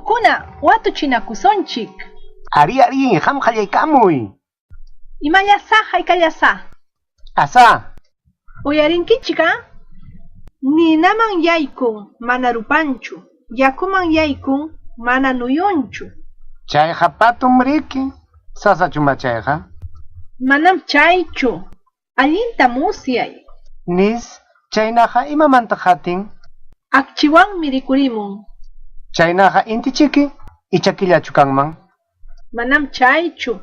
Allqukuna watuchinakusunchik! Ari, ari, qam qallaykamuy. Imallasá haykallasá. Asá. Uyarinkichik a? Ninaman yaykun mana rupanchu, yakuman yaykun mana nuyunchu. Chayqa patum riki, sasachuma chayqa? Manam chaychu, allinta musyay. Nis, chaynaqa imamantaq qatin? Akchiwanmi rikurimun. Chaynaqa intichiki icha killachu kanman? Manam chaychu,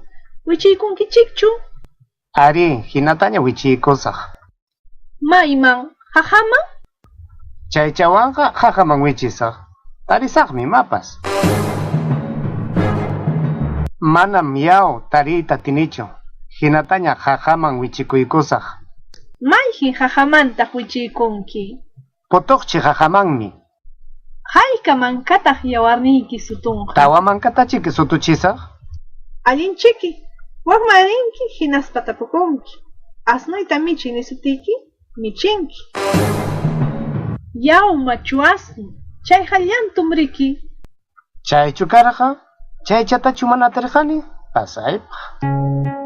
wichiykunkichikchu? Ari, hinataña wichiykusaq. Mayman, qaqaman? Chaychawanqa qaqaman wichisaq, tarisaqmi imapas. Manam yaw tariyta atinichu, hinataña qaqaman wichikuykusaq. Mayqin qaqamantaq wichiykunki? Putuqchi qaqamanmi. Hayka mankataq yawarniyki sutunqa? 4 mankatachiki sutuchisaq. Allinchiki, wakman rinki hinaspa tapukunki. Asnuyta michiy nisuptiyki, michinki. Yaw machu asnu, chayqa llantum riki. Chaychu karqa? Chaychatachu mana atirqani? Pasaypaq.